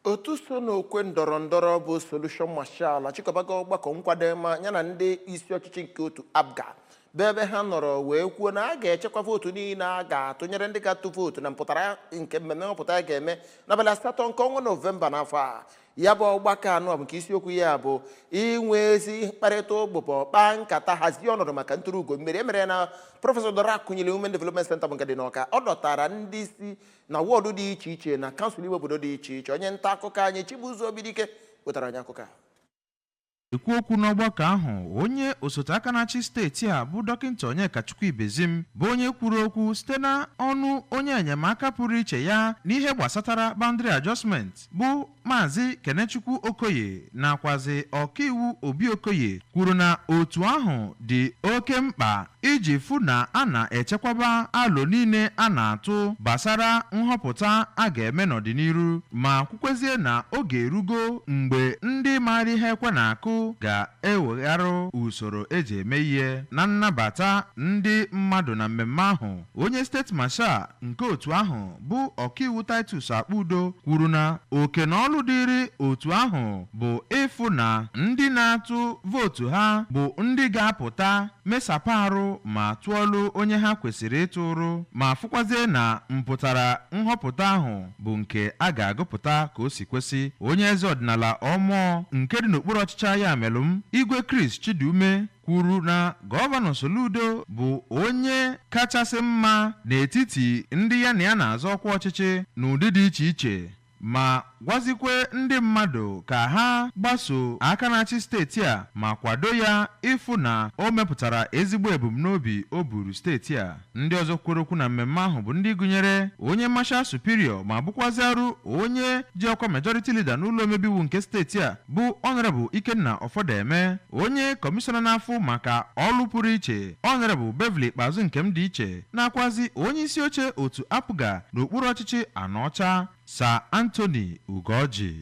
Otu so n'okwe ndọrọ ndọrọ bụ Solution Marshal achịkọbago ọgbakọ nkwado ma ya na ndị isi ọchịchị nke otu APGA, bụ ebe ha nọrọ wee kwuo na a ga-echekwa vootu niile a ga-atụnyere ndị ga-atụ vootu na mpụtara nke mmemme nhọpụta a ga-eme n'abalị 8 nke ọnwa Nọvemba n'afọ a. Ya bụ ọgbakọ anụ bụ nke isiokwu ya bụ inwe ezi mkparịta ụbụbọ, kpaa nkata, hazie ọnọdụ maka ntụrụ ugo mmeri, emere na Prọfesọ Dora Akunyili Women Development Center bụ nke dị n'Ọka. Ọ dọtara ndị isi na wọdụ dị iche iche na kansụl ime obodo dị iche iche. Onye nta akụkọ anyị Chibuzo Obidike wetara anyị akụkọ a. Ekwu okwu n'ọgbakọ ahụ, onye osote aka na-achị steeti a bụ Dọkịta Onyekachukwu Ibezim, bụ onye kwuru okwu site na ọnụ onye enyemaka pụrụ iche ya n'ihe gbasatara boundary adjustment, bụ Maazị Kenechukwu Okoye, nakwazi ọkaiwu Obi Okoye, kwuru na otu ahụ dị oke mkpa iji fụ na a na-echekwaba alo niile a na-atụ gbasara nhọpụta a ga-eme n'ọdịnihu, ma kwukwezie na oge erugo mgbe ndị maara ihe ekwe na-akụ ga-ewegharụ usoro eji eme ihe na nnabata ndị mmadụ na mmemme ahụ. Onye state marshal nke otu ahụ bụ ọkaiwu Titus Akpudo kwuru na oke na ọlụ dịrị otu ahụ bụ ịfụ na ndị na-atụ vootu ha bụ ndị ga-apụta mesapụ arụ ma tụọlụ onye ha kwesịrị ịtụrụ, ma fụkwazie na mpụtara nhọpụta ahụ bụ nke a ga-agụpụta ka o si kwesị. Onye eze ọdịnala ọmụọ nke dị n'okpuru ọchịchị Ayamelụm, Igwe Chris Chidume, kwuru na Gọvanọ Soludo bụ onye kachasị mma n'etiti ndị ya na ya na-azọ ọkwa ọchịchị n'ụdị dị iche iche, ma gwazikwe ndị mmadụ ka ha gbaso aka na-achị steeti a ma kwado ya ịfụ na o mepụtara ezigbo ebumnobi o buru steeti a. Ndị ọzọ kwuru okwu na mmemme ahụ bụ ndị gụnyere onye Marshal Superior ma bụkwaziarụ onye ji ọkwa Majority Leader n'ụlọ omebe iwu nke steeti a, bụ Honorable Ikenna Ọfọdeme, onye kọmishọna na-afụ maka ọlụ pụrụ iche, Honorable Beverly Ikpeazụ nke m dị iche, nakwazi onye isi oche otu APGA n'okpuru ọchịchị Anọcha, Sir Anthony Ugoji.